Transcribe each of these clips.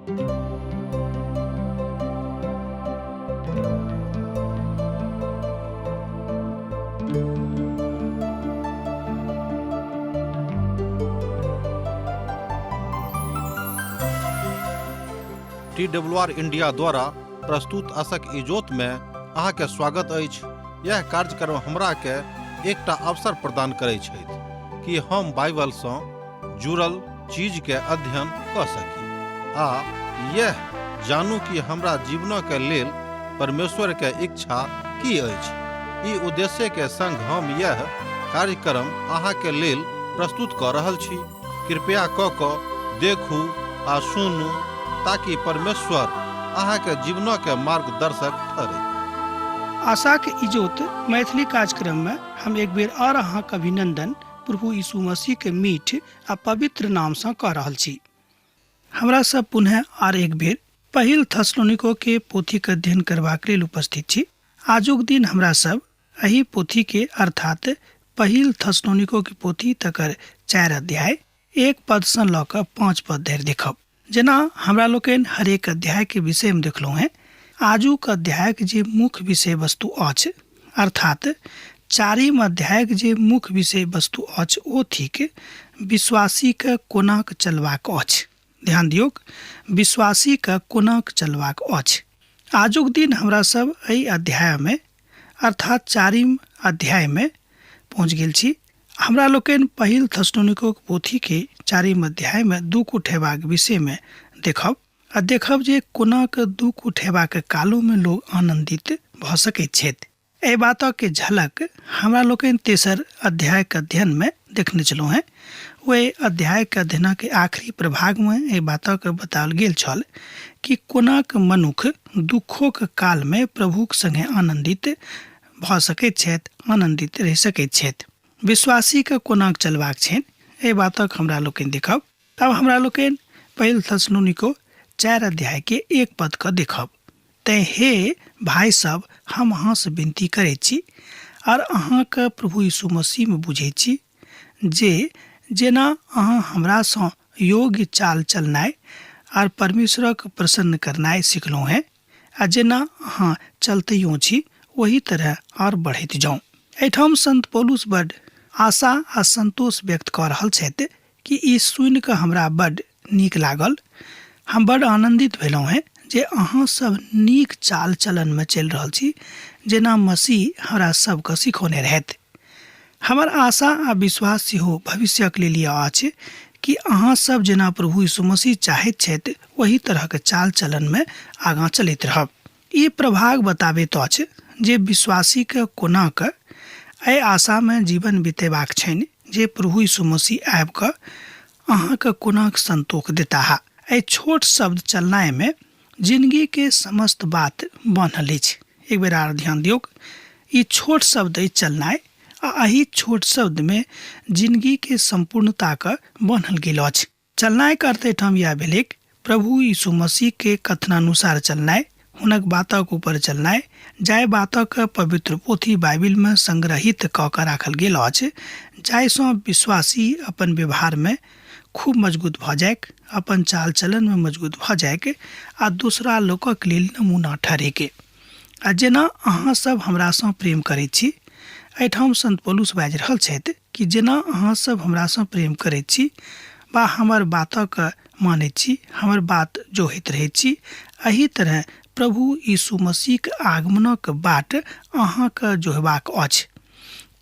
T W R India द्वारा प्रस्तुत असक इजोत में अहाँके स्वागत अछि। यह कार्यक्रम हमरा के एकटा अवसर प्रदान करै छथि कि हम बाइबल सँ जुड़ल चीज के अध्ययन कऽ सकी आ यह जानू कि हमरा जीवन के लेल परमेश्वर के इच्छा की अछि। ई उद्देश्य के संग हम यह कार्यक्रम अहाँ के लेल प्रस्तुत कऽ रहल छी। कृपया कऽ कऽ देखू आ सुनू ताकि परमेश्वर अहाँ के जीवन के मार्गदर्शक ठहरे। आशाक इजोत मैथिली कार्यक्रम में हम एक बेर और अहाँक अभिनंदन प्रभु यीशु मसीह के मीठ आ पवित्र नाम सँ कऽ रहल छी। हमरा सब पुनः आर एक बेर पहिल थसलोनिको के पोथीक अध्ययन करबाक लेल उपस्थित छी। आजुक दिन हमरा सब एहि पोथी के अर्थात पहिल थसलोनिको के पोथी तकर 4 अध्याय 1 पद सँ लऽ कऽ 5 पद धरि देखब। जेना हमरा लोकनि हरेक अध्याय के विषय में देखलहुँ हैं, आजुक अध्यायक जे मुख्य विषय वस्तु अछि अर्थात चारिम अध्यायक जे मुख्य विषय वस्तु अछि ओ थिक विश्वासी के कोनाक चलबाक अछि। ध्यान दियौक, विश्वासी के कोनाक चलबाक अछि। आजुक दिन हमरा सब एहि अध्याय में अर्थात चारिम अध्याय में पहुँच गेल छी। हमरा लोकनि पहिल थसलोनिकोक पोथी के चारिम अध्याय में दुख उठेबाक विषय में देखब आ देखब जे कोनाक दुख उठेबाक कालो में लोग आनंदित भऽ सकैत छथि। एहि बातक के झलक हमरा लोकनि तेसर अध्याय के अध्ययन में देखने छलहुँ हेँ। ओहि अध्याय के अध्ययन के आखिरी प्रभाग में एहि बातक बताओल गेल छल कि कोनाक मनुख दुखोक काल में प्रभुक संगे आनंदित भऽ सकैत छथि, आनंदित रहि सकैत छथि। विश्वासी के कोनाक चलबाक छनि एहि बातक हमरा लोकनि देखब। तब हमरा लोकनि पहिल थसलोनिको 4 अध्याय के 1 पद के देखब। तैं हे भाई सब, हम अहाँ से विनती करैत छी और अहाँके प्रभु यीशु मसीह में बुझैत छी जे जेना अहाँ हमरा सँ योग्य चाल चलनाइ और परमेश्वरक प्रसन्न करनाइ सिखलहुँ हेँ आ जेना अहाँ चलतैयो छी ओही तरह और बढ़ैत जाउ। एहिठाम संत पौलुस बड आशा आ संतोष व्यक्त कऽ रहल छथि कि ई सुनि कऽ हमरा बड नीक लागल, हम बड आनन्दित भेलहुँ हेँ जे अहाँ सब नीक चाल चलनमे चलि रहल छी जेना मसीह हमरा सबके सिखौने रहथि। हमर आशा आ विश्वास सेहो भविष्यक लेल यह अछि कि अहाँ सब जेना प्रभु यीशु मसीह चाहैत छथि ओही तरहक चाल चलनमे आगाँ चलैत रहब। ई प्रभाग बताबैत अछि जे विश्वासीके कोना कऽ एहि आशामे जीवन बितेबाक छनि जे प्रभु यीशु मसीह आबि कऽ अहाँके कोना कऽ संतोख देताह। एहि छोट शब्द चलनाइमे जिनगीके समस्त बात बान्हल अछि। एक बेर आर ध्यान दियौक, ई छोट शब्द अछि चलनाइ आ एहि छोट शब्दमे जिनगीके सम्पूर्णताके बान्हल गेल अछि। चलनाइके अर्थ एहिठाम इएह भेलैक प्रभु यीशु मसीहके कथनानुसार चलनाइ, हुनक बातक ऊपर चलनाइ, जाहि बातक पवित्र पोथी बाइबिलमे संग्रहित कऽ कऽ राखल गेल अछि, जाहिसँ विश्वासी अपन व्यवहारमे खूब मजगूत भऽ जाइक, अपन चाल चलनमे मजगूत भऽ जाइक आ दोसरा लोकक लेल नमूना ठहरैक। आ जेना अहाँ सब हमरासँ प्रेम करैत छी, एहिठाम संत पौलुस बाजि रहल छथि कि जेना अहाँ सब हमरासँ प्रेम करैत छी वा हमर बातक मानैत छी, हमर बात जोहैत रहैत छी, एहि तरह प्रभु यीशु मसीहक आगमनक बाट अहाँके जोहबाक अछि।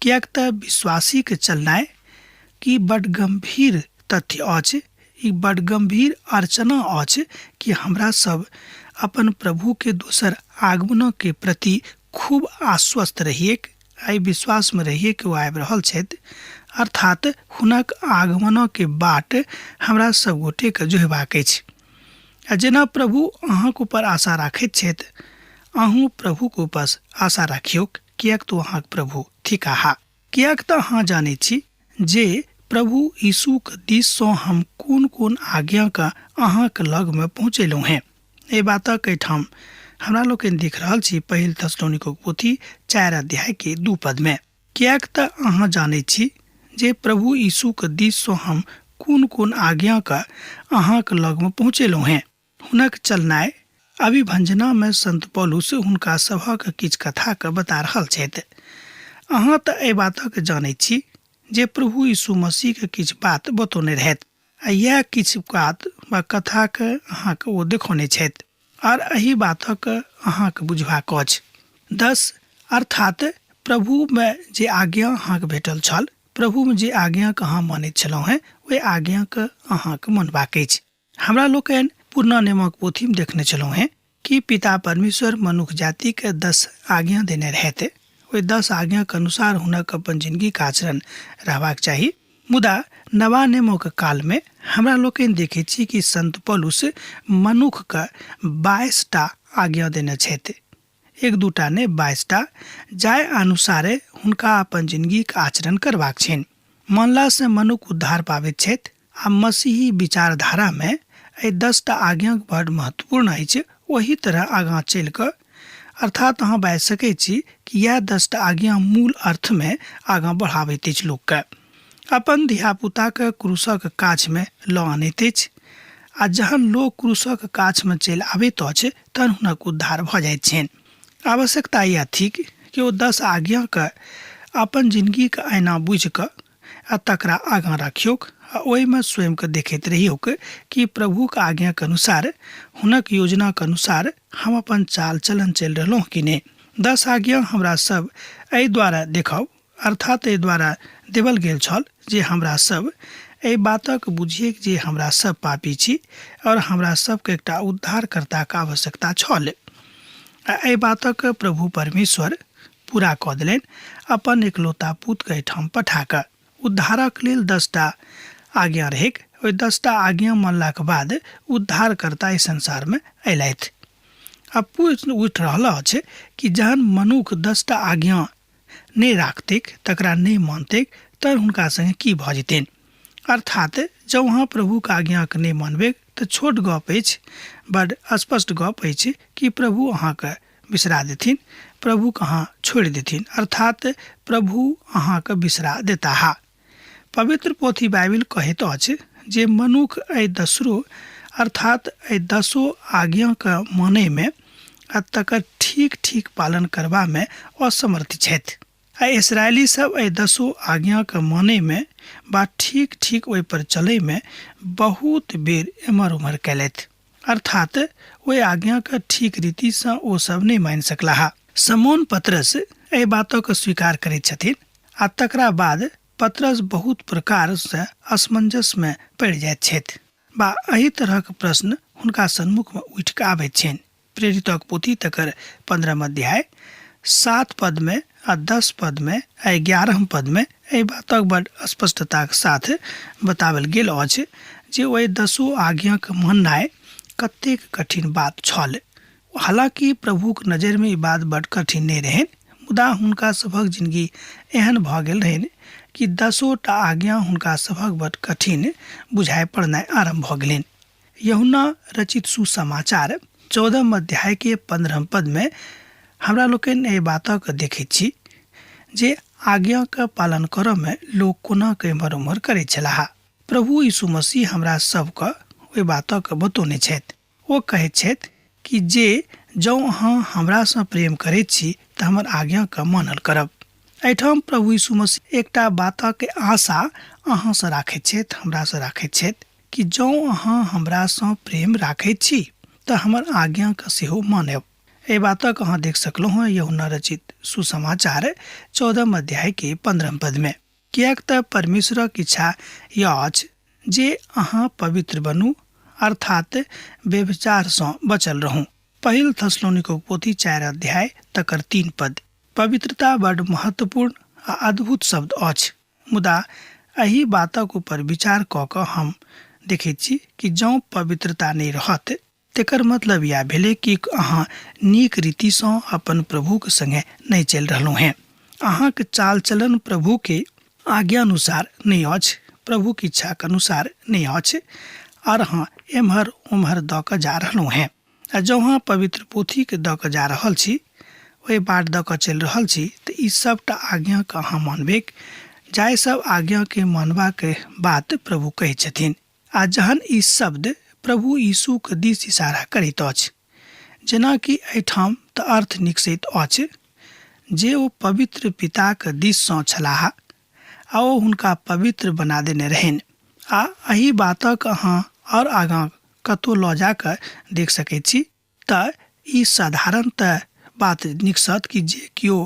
किएक तऽ विश्वासीक चलनाइ कि बड गंभीर तथ्य अछि, ई बड गंभीर अर्चना अछि कि हमरा सब अपन प्रभु के दोसर आगमन के प्रति खूब आश्वस्त रहिएक, एहि विश्वास में रहिए कि ओ आबि रहल छथि, अर्थात हुनक आगमन के बाट हमरा सब गोटे के जोहबाक अछि। आ जेना प्रभु अहाँक ऊपर आशा राखैत छथि, अहूँ प्रभुक ऊपर आशा राखियौक, किएक तऽ ओ अहाँक प्रभु थिकाह। किएक तऽ अहाँ जानैत छी जे प्रभु यीशुक दिस सँ हम कोन-कोन आज्ञाक अहाँक लग में पहुँचेलहुँ हेँ। एहि बातक एहिठाम हमरा लोकनि देख रहल छी पहिल थेसलोनिकोक पोथी 4 अध्याय के 2 पद में। किएक तऽ अहाँ जानैत छी जे प्रभु यीशुक दिस सँ हम कोन-कोन आज्ञाक अहाँक लग में पहुँचेलहुँ हेँ। हुनक चलनाइ अभिभंजनामे संत पौलुस हुनका सभक किछु कथाके बता रहल छथि। अहाँ तऽ एहि बातक जानैत छी जे प्रभु यीशु मसीहके किछु बात बतौने रहथि आ इएह किछु बात वा कथाके अहाँके ओ देखौने छथि आर एहि बातक अहाँके बुझबाक अछि। 10 अर्थात प्रभुमे जे आज्ञा अहाँके भेटल छल, प्रभुमे जे आज्ञाके अहाँ मानैत छलहुँ हेँ, ओहि आज्ञाके अहाँके मानबाक अछि। हमरा लोकनि पुरना नियमक पोथीमे देखने छलहुँ हेँ कि पिता परमेश्वर मनुख जातिके 10 आज्ञा देने रहथि। ओहि 10 आज्ञाके अनुसार हुनक अपन जिनगीके आचरण रहबाक चाही। मुदा नवा नियमक कालमे हमरा लोकनि देखैत छी कि संत पौलुस मनुखके 22टा आज्ञा देने छथि। एक दूटा नहि, 22टा, जाहि अनुसारे हुनका अपन जिनगीक आचरण करबाक छनि। मानलासँ मनुख उद्धार पाबैत छथि आ मसीही विचारधारामे एहि 10टा आज्ञाक बड महत्वपूर्ण अछि। ओही तरह आगाँ चलि कऽ अर्थात अहाँ बाजि सकैत छी कि इएह 10टा आज्ञा मूल अर्थमे आगाँ बढ़ाबैत अछि, लोकके अपन धियापुताके क्रूसक काछमे लऽ अनैत अछि आ जहन लोक क्रूसक काछमे चलि आबैत अछि तहन हुनक उद्धार भऽ जाइत छनि। आवश्यकता इएह थिक कि ओ 10 आज्ञाके अपन जिनगीके ऐना बुझि कऽ आ तकरा आगाँ राखियौक आ ओहिमे स्वयंके देखैत रहियौक कि प्रभुक आज्ञाके अनुसार, हुनक योजनाके अनुसार हम अपन चाल चलन चलि रहलहुँ कि नहि। 10 आज्ञा हमरा सब एहि द्वारा देखब, अर्थात एहि द्वारा देवल गेल छल जे हमरा सब एहि बातक बुझिएक जे हमरा सब पापी छी और हमरा सबके एकटा उद्धारकर्ताक आवश्यकता छल। आ एहि बातक प्रभु परमेश्वर पूरा कऽ देलनि अपन एकलौता पुतके एहिठाम पठा कऽ। उद्धारक लेल 10टा आज्ञा रहैक। ओहि 10टा आज्ञा मानलाक बाद उद्धारकर्ता एहि संसारमे अयलथि। आब प्रश्न उठि रहल अछि कि जहन मनुख 10टा आज्ञा नहि राखतैक, तकरा नहि मानतैक, तहन हुनका संगे की भऽ जेतनि? अर्थात जँ अहाँ प्रभुक आज्ञाके नहि मानबै तऽ छोट गप अछि, बड स्पष्ट गप अछि कि प्रभु अहाँके बिसरा देथिन, प्रभुके अहाँ छोड़ि देथिन, अर्थात प्रभु अहाँके बिसरा देताह। पवित्र पोथी बाइबिल कहैत अछि जे मनुख एहि दसरो अर्थात एहि दसो आज्ञाके मानैमे आ तकर ठीक ठीक पालन करबामे असमर्थ छथि। आ इसराइली सब एहि दसो आज्ञाके मानैमे वा ठीक ठीक ओहिपर चलैमे बहुत बेर एम्हर ओम्हर कयलथि, अर्थात ओहि आज्ञाके ठीक रीतिसँ ओ सब नहि मानि सकलाह। समोन पतरस एहि बातक स्वीकार करैत छथिन आ तकरा बाद पतरस बहुत प्रकारसँ असमंजसमे पड़ि जाइत छथि वा एहि तरहक प्रश्न हुनका सन्मुखमे उठि कऽ आबैत छनि। प्रेरितक पोथी तकर 15 अध्याय 7 पदमे आ 10 पदमे आ 11 पदमे एहि बातक बड स्पष्टताक साथ बताओल गेल अछि जे ओहि दसो आज्ञाक माननाइ कतेक कठिन बात छल। हालाँकि प्रभुक नजरिमे ई बात बड कठिन नहि रहनि, मुदा हुनका सभक जिनगी एहन भऽ गेल रहनि कि दसोटा आज्ञा हुनका सभक बड कठिन बुझाइ पड़नाइ आरम्भ भऽ गेलनि। यूहन्ना रचित सुसमाचार 14 अध्याय के 15 पद में हमरा लोकनि एहि बातक देखैत छी जे आज्ञाक पालन करऽ में लोक कोना के एम्हर ओम्हर करैत छलाह। प्रभु यीशु मसीह हमरा सबके ओहि बातक बतौने छथि। ओ कहैत छथि कि जे जँ अहाँ हमरासँ प्रेम करैत छी तऽ हमर आज्ञाके मानल करब। एहिठाम प्रभु यीशु मसीह एकटा बातक आशा अहाँसँ राखैत छथि, हमरासँ राखैत छथि कि जँ अहाँ हमरासँ प्रेम राखैत छी तऽ हमर आज्ञाके सेहो मानब। एहि बातक अहाँ देख सकलहुँ हँ यूहन्ना रचित सुसमाचार 14 अध्याय के 15 पदमे। किएक तऽ परमेश्वरक इच्छा यह अछि जे अहाँ पवित्र बनू, अर्थात व्यभिचारसँ बचल रहू। पहिल थेसलोनिकोक पोथी 4 अध्याय तकर 3 पद। पवित्रता बड महत्वपूर्ण आ अद्भुत शब्द अछि, मुदा एहि बातक ऊपर विचार कऽ कऽ हम देखैत छी कि जँ पवित्रता नहि रहत तेकर मतलब इएह भेलै कि अहाँ नीक रीतिसँ अपन प्रभुक संगे नहि चलि रहलहुँ हेँ। अहाँक चाल चलन प्रभुके आज्ञानुसार नहि अछि, प्रभुक इच्छाक अनुसार नहि अछि आर अहाँ एम्हर ओम्हर दऽ कऽ जा रहलहुँ हेँ। आ जँ अहाँ पवित्र पोथीके दऽ कऽ जा रहल छी, ओहि बाट दऽ कऽ चलि रहल छी तऽ ई सभटा आज्ञाके अहाँ मानबैक, जाहि सभ आज्ञाके मानबाक बात प्रभु कहै छथिन। आ जहन ई शब्द प्रभु यीशुक दिस इशारा करैत अछि। जेनाकि एहिठाम तऽ अर्थ निकसैत अछि जे ओ पवित्र पिताक दिससँ छलाह आ ओ हुनका पवित्र बना देने रहनि। आ एहि बातक अहाँ आओर आगाँ कतहु लऽ जा कऽ देख सकैत छी। तऽ ई साधारणतः बात निकसत कि जे केओ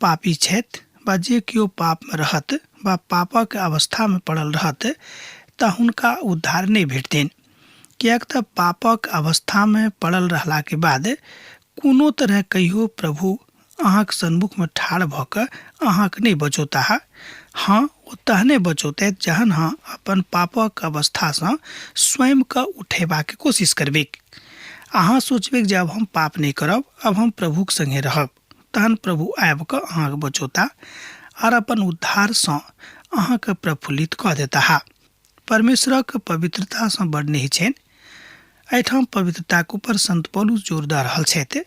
पापी छथि वा जे केओ पापमे रहत वा पापक अवस्थामे पड़ल रहत तऽ हुनका उद्धार नहि भेटतनि। किएक तऽ पापक अवस्थामे पड़ल रहलाके बाद कोनो तरहे कहियो प्रभु अहाँक सन्मुखमे ठाढ़ भऽ कऽ अहाँक नहि बचौताह। हँ, ओ तहने बचौतथि जहन अहाँ अपन पापक अवस्थासँ स्वयंकेँ उठेबाक कोशिश करबैक। अहाँ सोचबैक जे आब हम पाप नहि करब, आब हम प्रभुक संगे रहब। तहन प्रभु आबि कऽ अहाँक बचौता आर अपन उद्धारसँ अहाँकेँ प्रफुल्लित कऽ देताह। परमेश्वरक पवित्रतासँ बड़ नेह छनि। एहिठाम पवित्रताक ऊपर संत पौलुस जोर दऽ रहल छथि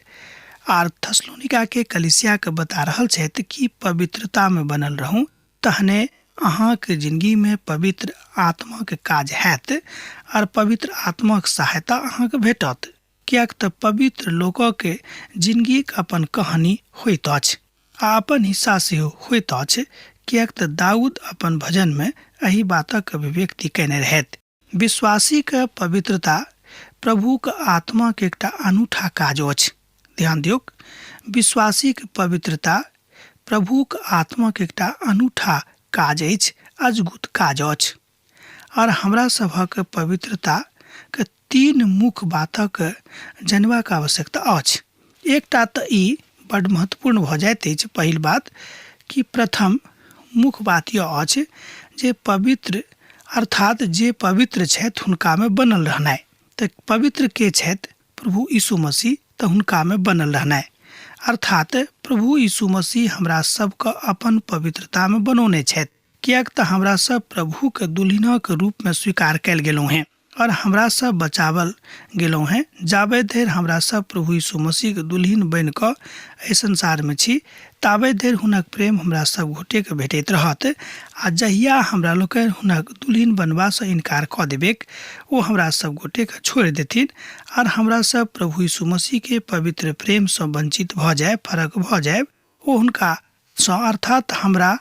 आर थसलोनिका के कलिसिया के बता रहल छथि कि पवित्रता में बनल रहू तहने अहाँक जिंदगी में पवित्र आत्माक काज हैत आर पवित्र आत्माक सहायता अहाँके भेटत, किएक तऽ पवित्र लोकक जिनगीक अपन कहानी होइत अछि आ अपन हिस्सा सेहो होइत अछि, किएक तऽ दाऊद अपन भजन में एहि बातक अभिव्यक्ति कयने रहथि। विश्वासीक पवित्रता प्रभुक आत्माक एकटा अनूठा काज अछि। ध्यान दियौक, विश्वासीक पवित्रता प्रभुक आत्माक एकटा अनूठा काज अछि, अजगुत काज अछि। आर हमरा सभक पवित्रताक तीन मुख्य बातक जनबाक आवश्यकता अछि। एकटा तऽ ई बड्ड महत्वपूर्ण भऽ जाइत अछि, पहिल बात कि प्रथम मुख्य बात यह अछि जे पवित्र अर्थात जे पवित्र छथि हुनकामे बनल रहनाइ। तऽ पवित्र के छथि? प्रभु यीशु मसीह, तऽ हुनकामे बनल रहनाइ। अर्थात प्रभु यीशु मसीह हमरा सबके अपन पवित्रतामे बनौने छथि, किएक तऽ हमरा सब प्रभुके दुल्हिनक रूपमे स्वीकार कयल गेलहुँ हेँ और हमरा सब बचावल गेलहुँ हेँ। जाबे धरि हमरा सब प्रभु यीशु मसीहके दुल्हिन बनि कऽ एहि संसारमे छी ताबे धरि हुनक प्रेम हमरा सब गोटेके भेटैत रहत, आ जहिया हमरा लोकनि हुनक दुल्हिन बनबासँ इनकार कऽ देबैक ओ हमरा सब गोटेके छोड़ि देथिन आर हमरा सब प्रभु यीशु मसीहके पवित्र प्रेमसँ वंचित भऽ जायब, फरक भऽ जायब। ओ हुनका सँ अर्थात हमरा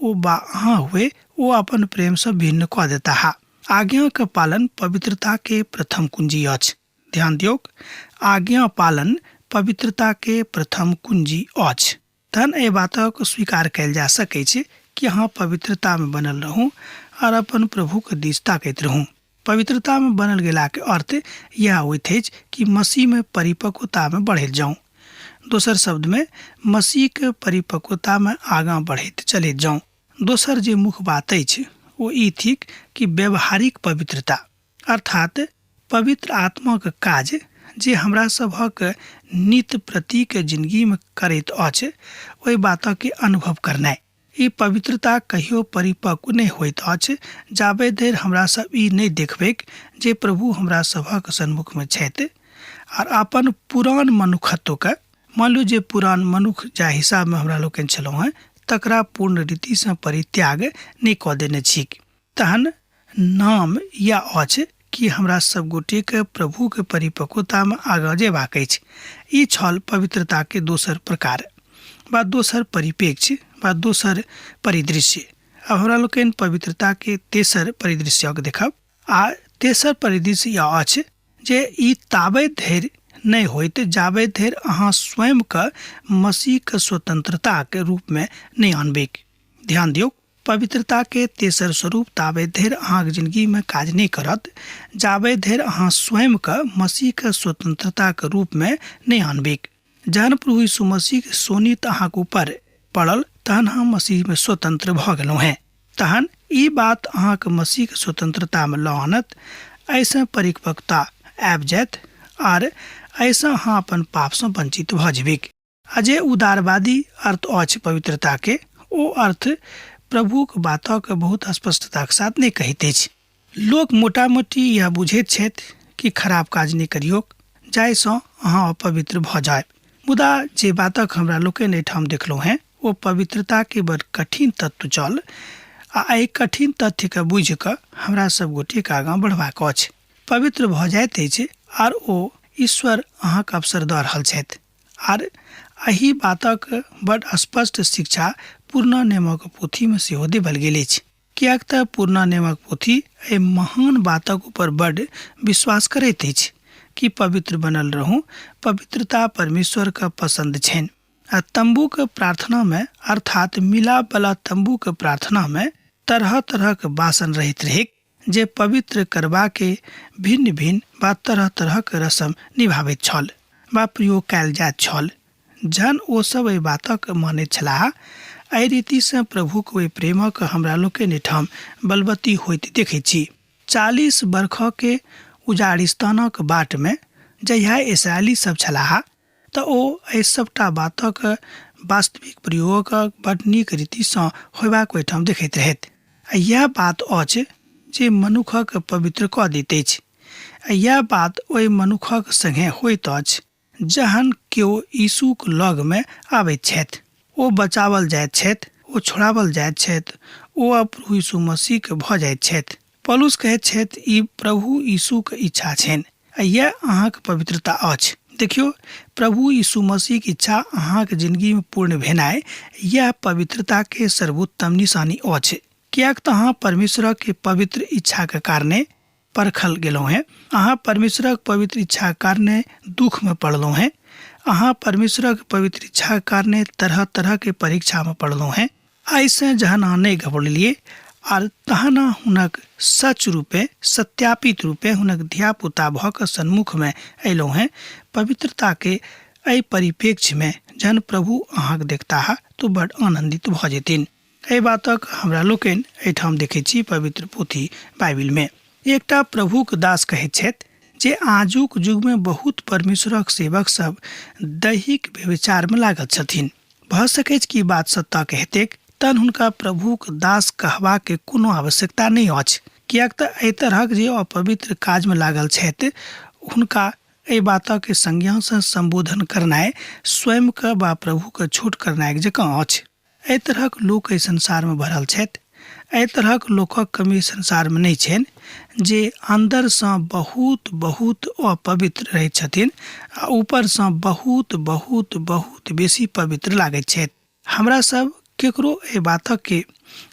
ओ बा अहाँ हुए ओ अपन प्रेमसँ भिन्न कऽ देताह। आज्ञाक पालन पवित्रताके प्रथम कुंजी अछि। ध्यान दियौक, आज्ञा पालन पवित्रताके प्रथम कुंजी अछि। तहन एहि बातक स्वीकार कयल जा सकैछ कि अहाँ पवित्रतामे बनल रहू आर अपन प्रभुक दिस ताकैत रहू। पवित्रतामे बनल गेलाके अर्थ इएह होइत अछि कि मसीहमे परिपक्वतामे बढ़ैत जाउ। दोसर शब्दमे मसीहके परिपक्वतामे आगाँ बढ़ैत चलैत जाउ। दोसर जे मुख्य बात अछि ओ ई थिक कि व्यवहारिक पवित्रता अर्थात पवित्र आत्माक काज जे हमरा सभक नित्य प्रतिक जिंदगीमे करैत अछि ओहि बातक अनुभव करनाइ। ई पवित्रता कहियो परिपक्व नहि होइत अछि जाबे धरि हमरा सब ई नहि देखबैक जे प्रभु हमरा सभक सन्मुखमे छथि आर अपन पुरान मनुखत्वके, मान लियौ जे पुरान मनुख जाहि हिसाबमे हमरा लोकनि छलहुँ हेँ तकरा पूर्ण रीतिसँ परित्याग नहि कऽ देने छी। तहन नाम इएह अछि कि हमरा सब गोटेके प्रभुके परिपक्वतामे आगाँ जेबाक अछि। ई छल पवित्रताके दोसर प्रकार वा दोसर परिप्रेक्ष्य वा दोसर परिदृश्य। आब हमरा लोकनि पवित्रताके तेसर परिदृश्यक देखब आ तेसर परिदृश्य इएह अछि जे ई ताबे धरि नहि होइत जाबे धरि अहाँ स्वयंके मसीहके स्वतंत्रताके रूपमे नहि आनबैक। ध्यान दियौ, पवित्रताके तेसर स्वरूप ताबे धरि अहाँके जिंदगीमे काज नहि करत जाबे धरि अहाँ स्वयंके मसीहके स्वतंत्रताके रूपमे नहि आनबैक। जहन प्रभु यीशु मसीहके शोणित अहाँके ऊपर पड़ल तहन अहाँ मसीहमे स्वतंत्र भऽ गेलहुँ हेँ। तहन ई बात अहाँके मसीहके स्वतंत्रतामे लऽ आनत। एहिसँ परिपक्वता आबि जायत आर एहिसँ अहाँ अपन पापसँ वंचित भऽ जेबैक। आ जे उदारवादी अर्थ अछि पवित्रताके ओ अर्थ प्रभुक बातक बहुत स्पष्टताक साथ नहि कहैत अछि। लोक मोटामोटी इएह बुझैत छथि कि खराब काज नहि करियौक जाहिसँ अहाँ अपवित्र भऽ जायब। मुदा जे बातक हमरा लोकनि एहिठाम देखलहुँ हेँ ओ पवित्रताके बड़ कठिन तत्व छल आ एहि कठिन तथ्यके बुझि कऽ हमरा सब गोटेके आगाँ बढ़बाक अछि। पवित्र भऽ जाइत अछि आर ओ ईश्वर अहाँके अवसर दऽ रहल छथि। आर एहि बातक बड स्पष्ट शिक्षा पुरना नियमक पोथीमे सेहो देबल गेल अछि, किएक तऽ पुरना नियमक पोथी एहि महान बातक ऊपर बड विश्वास करैत अछि कि पवित्र बनल रहू, पवित्रता परमेश्वरके पसन्द छनि। आ तम्बूके प्रार्थनामे अर्थात मिलापवला तम्बूके प्रार्थनामे तरह तरहक बासन रहैत रहैक जे पवित्र करबाके भिन्न भिन्न वा तरह तरहक रस्म निभाबैत छल वा प्रयोग कयल जाइत छल। जहन ओ सब एहि बातक मानैत छलाह, एहि रीतिसँ प्रभुक ओहि प्रेमक हमरा लोकनि एहिठाम बलवती होइत देखैत छी। 40 बरखके उजाड़िस्तानक बाटमे जहिया इसराइली सब छलाह तऽ ओ एहि सबटा बातक वास्तविक प्रयोगक बड नीक रीतिसँ होयबाक ओहिठाम देखैत रहथि। आ इएह बात अछि जे मनुखक पवित्र कऽ दैत अछि। आ इएह बात ओहि मनुखक संगे होइत अछि जहन केओ यीशुक लगमे आबैत छथि। ओ बचावल जाइत छथि, ओ छोड़ावल जाइत छथि, ओ अब प्रभु यीशु मसीहके भऽ जाइत छथि। पौलुस कहैत छथि, ई प्रभु यीशुक इच्छा छनि आ इएह अहाँक पवित्रता अछि। देखियौ, प्रभु यीशु मसीहक इच्छा अहाँक जिनगीमे पूर्ण भेनाइ इएह पवित्रताके सर्वोत्तम निशानी अछि। किएक तऽ अहाँ परमेश्वरक पवित्र इच्छाक कारणे परखल गेलहुँ हेँ। अहाँ परमेश्वरक पवित्र इच्छाक कारणे दुखमे पड़लहुँ हेँ। अहाँ परमेश्वरक पवित्र इच्छाक कारणे तरह तरहके परीक्षामे पड़लहुँ हेँ। एहिसँ जहन अहाँ नहि घबरेलियै आर तहन अहाँ हुनक सच रूपे सत्यापित रूपे हुनक धियापुता भऽ कऽ सन्मुखमे अयलहुँ हेँ। पवित्रताके एहि परिप्रेक्ष्यमे जहन प्रभु अहाँके देखताह तऽ बड्ड आनन्दित भऽ जेथिन। एहि बातक हमरा लोकनि एहिठाम देखैत छी पवित्र पोथी बाइबिलमे। एकटा प्रभुक दास कहैत छथि जे आजुक युगमे बहुत परमेश्वरक सेवक सब दैहिक व्यभिचारमे लागल छथिन। भऽ सकैछ कि बात सत्यक हेतैक, तहन हुनका प्रभुक दास कहबाक कोनो आवश्यकता नहि अछि, किएक तऽ एहि तरहक जे अपवित्र काजमे लागल छथि हुनका एहि बातक संज्ञासँ सम्बोधन करनाइ स्वयंके वा प्रभुके छोट करनाइ जकाँ अछि। एहि तरहक लोक एहि संसारमे भरल छथि। एहि तरहक लोकक कमी संसारमे नहि छनि जे अन्दरसँ बहुत बहुत अपवित्र रहैत छथिन आ ऊपरसँ बहुत बहुत बहुत बेसी पवित्र लागैत छथि। हमरा सब केकरो एहि बातके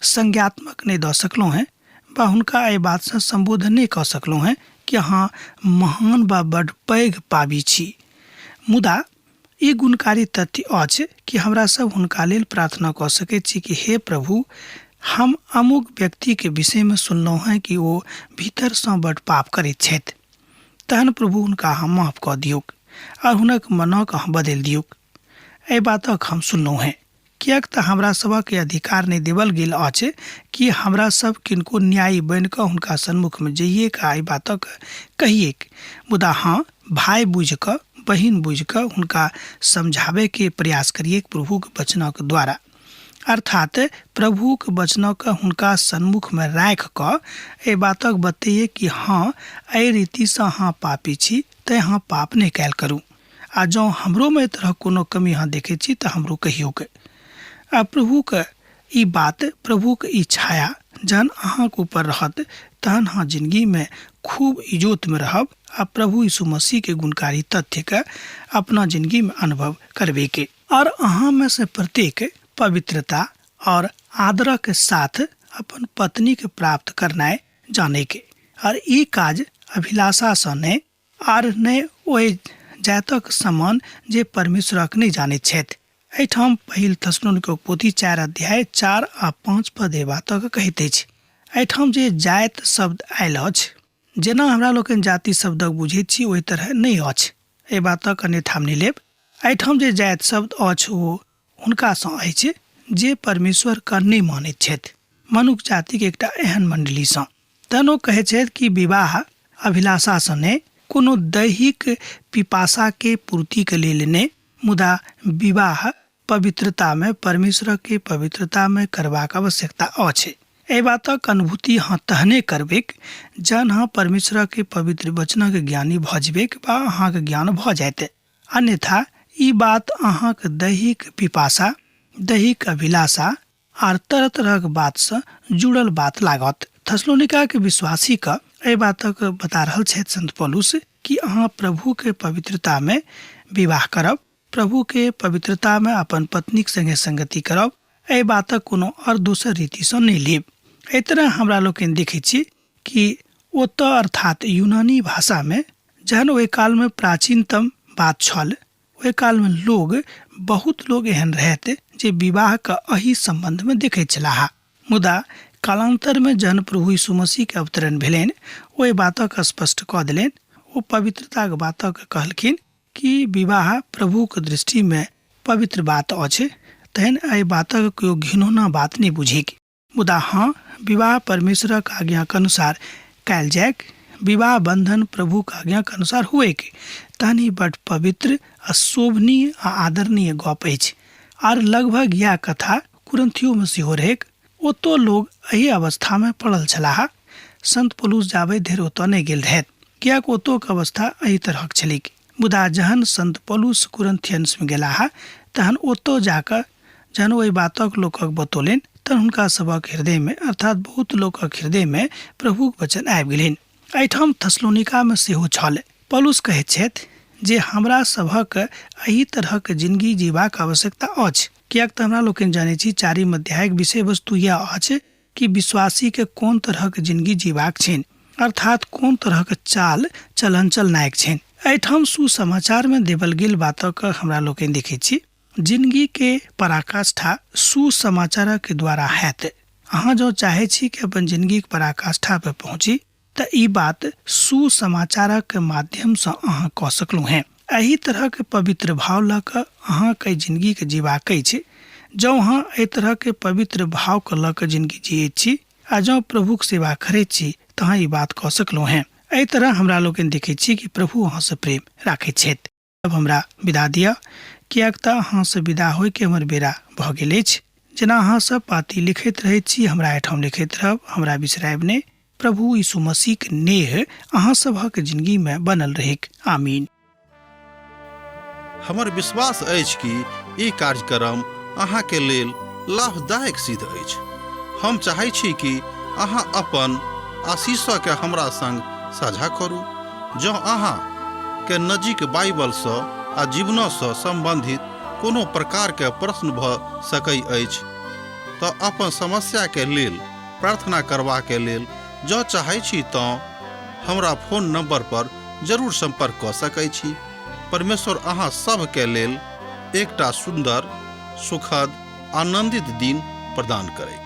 संज्ञात्मक नहि दऽ सकलहुँ हेँ वा हुनका एहि बातसँ सम्बोधन नहि कऽ सकलहुँ हेँ कि अहाँ महान वा बड्ड पैघ पापी छी। मुदा ई गुणकारी तथ्य अछि कि हमरा सब हुनका लेल प्रार्थना कऽ सकैत छी कि हे प्रभु, हम अमुक व्यक्तिके विषयमे सुनलहुँ हेँ कि ओ भीतरसँ बड्ड पाप करैत छथि। तहन प्रभु हुनका अहाँ माफ कऽ दियौक आओर हुनक मनक अहाँ बदलि दियौक। एहि बातक हम सुनलहुँ हेँ। किएक तऽ हमरा सभक ई अधिकार नहि देबल गेल अछि कि हमरा सभ किनको न्यायी बनि कऽ हुनका सन्मुखमे जइएक आ एहि बातक कहिएक। मुदा हँ, भाय बुझि कऽ, बहिन बुझि कऽ हुनका समझाबयके प्रयास करिएक प्रभुक वचनक द्वारा। अर्थात प्रभुक वचनक हुनका सन्मुखमे राखि कऽ एहि बातक बतैए कि हँ, एहि रीतिसँ अहाँ पापी छी, तेँ अहाँ पाप नहि कयल करू। आ जँ हमरोमे एहि तरहक कोनो कमी अहाँ देखै छी तऽ हमरो कहियौक। आ प्रभुक ई बात, प्रभुक ई छाया जहन अहाँक ऊपर रहत तहन अहाँ जिनगीमे खूब इजोतमे रहब आ प्रभु यीशु मसीहके गुणकारी तथ्यके अपना जिनगीमे अनुभव करबैके। आओर अहाँमे से प्रत्येक पवित्रता आओर आदरक साथ अपन पत्नीके प्राप्त करनाइ जानैके। आओर ई काज अभिलाषासँ नहि, आर नहि ओहि जातक समान जे परमेश्वरक नहि जानैत छथि। एहिठाम पहिल थेसलोनिकीक पोथी 4 अध्याय 4 आ 5 पद एहि बातक कहैत अछि। एहिठाम जे जाति शब्द आयल अछि, जेना हमरा लोकनि जाति शब्दक बुझैत छी ओहि तरहे नहि अछि। एहि बातक अन्यथा हम नहि लेब। एहिठाम जे जाति शब्द अछि ओ हुनकासँ अछि जे परमेश्वरके नहि मानैत छथि, मनुख जातिक एकटा एहन मण्डलीसँ। तहन ओ कहैत छथि कि विवाह अभिलाषासँ नहि, कोनो दैहिक पिपासाके पूर्तिके लेल नहि, मुदा विवाह पवित्रतामे, परमेश्वरके पवित्रतामे करबाक आवश्यकता अछि। एहि बातक अनुभूति अहाँ तहने करबैक जहन अहाँ परमेश्वरके पवित्र वचनक ज्ञानी भऽ जेबैक वा अहाँके ज्ञान भऽ जायत। अन्यथा ई बात अहाँक दैहिक पिपासा, दैहिक अभिलाषा आर तरह तरहक बातसँ जुड़ल बात लागत। थेसलोनिकाके विश्वासीके एहि बातक बता रहल छथि संत पौलुस कि अहाँ प्रभुके पवित्रतामे विवाह करब, प्रभुके पवित्रतामे अपन पत्नीक संगे संगति करब, एहि बातक कोनो आओर दोसर रीतिसँ नहि लेब। एहि तरह हमरा लोकनि देखै छी कि ओतऽ अर्थात यूनानी भाषामे जहन ओहि कालमे प्राचीनतम बात छल, ओहि कालमे लोग बहुत लोग एहन रहथि जे विवाहके एहि सम्बन्धमे देखैत छलाह। मुदा कालान्तरमे जहन प्रभु यीशु मसीहके अवतरण भेलनि, ओहि बातक स्पष्ट कऽ देलनि। ओ पवित्रताक बातक कहलखिन कि विवाह प्रभुक दृष्टिमे पवित्र बात अछि, तहन एहि बातक केओ घिनौना बात नहि बुझैक। मुदा हँ, विवाह परमेश्वरक आज्ञाक अनुसार कयल जाइक, विवाह बन्धन प्रभुक आज्ञाक अनुसार हुएक, तहन ई बड पवित्र आ शोभनीय आ आदरणीय गप अछि। आर लगभग इएह कथा कुरन्थियोमे सेहो रहैक। ओतौ लोग एहि अवस्थामे पड़ल छलाह। संत पौलुस जाबे धरि ओतऽ नहि गेल रहथि, किएक ओतोक अवस्था एहि तरहक छलैक। मुदा जहन संत पौलुस कुरन्थियन्समे गेलाह, तहन ओतऽ जाकऽ जहन ओहि बातक लोकक बतौलनि, तहन हुनका सभक हृदयमे, अर्थात बहुत लोकक हृदयमे प्रभुक वचन आबि गेलनि। एहिठाम थसलोनिकामे सेहो छल। पौलुस कहैत छथि जे हमरा सभक एहि तरहक जिनगी जीबाक आवश्यकता अछि, किएक तऽ हमरा लोकनि जनैत छी चारिम अध्यायक विषय वस्तु यैह अछि कि विश्वासीके कोन तरहक जिनगी जीबाक छनि, अर्थात कोन तरहक चाल चलन चलनाइक छनि। एहिठाम सुसमाचारमे देबल गेल बातक हमरा लोकनि देखैत छी। जिनगी के पराकाष्ठा सुसमाचारक द्वारा हैत। अहाँ जँ चाहै छी कि अपन जिनगीक पराकाष्ठा पर पहुँची तऽ ई बात सुसमाचारक माध्यमसँ अहाँ कऽ सकलहुँ हेँ। एहि तरहक पवित्र भाव लऽ कऽ अहाँके जिनगीके जीबाक अछि। जँ अहाँ एहि तरहक पवित्र भावके लऽ कऽ जिनगी जियैत छी आ जँ प्रभुक सेवा करैत छी तऽ अहाँ ई बात कऽ सकलहुँ हेँ। एहि तरह हमरा लोकनि देखैत छी कि प्रभु अहाँसँ प्रेम राखैत छथि। अब हमरा विदा दिअ, किएक तऽ अहाँसँ विदा होइके हमर बेरा भऽ गेल अछि। जेना अहाँ सब पाती लिखैत रहैत छी, हमरा एहिठाम लिखैत रहब, हमरा बिसरायब नहि। प्रभु यीशु मसीहक नेह अहाँ सबहक जिनगीमे बनल रहैक। आमीन। हमर विश्वास अछि कि ई कार्यक्रम अहाँके लेल लाभदायक सिद्ध अछि। हम चाहै छी कि अहाँ अपन आशीषके हमरा संग साझा करू। जँ अहाँ के नजीक बाइबलसँ आ जीवनसँ सम्बन्धित कोनो प्रकारके प्रश्न भऽ सकै अछि तऽ अपन समस्याके लेल प्रार्थना करबाके लेल जँ चाहै छी तँ हमरा फोन नंबर पर जरूर सम्पर्क कऽ सकै छी। परमेश्वर अहाँ सभके लेल एकटा सुन्दर, सुखद, आनन्दित दिन प्रदान करैत।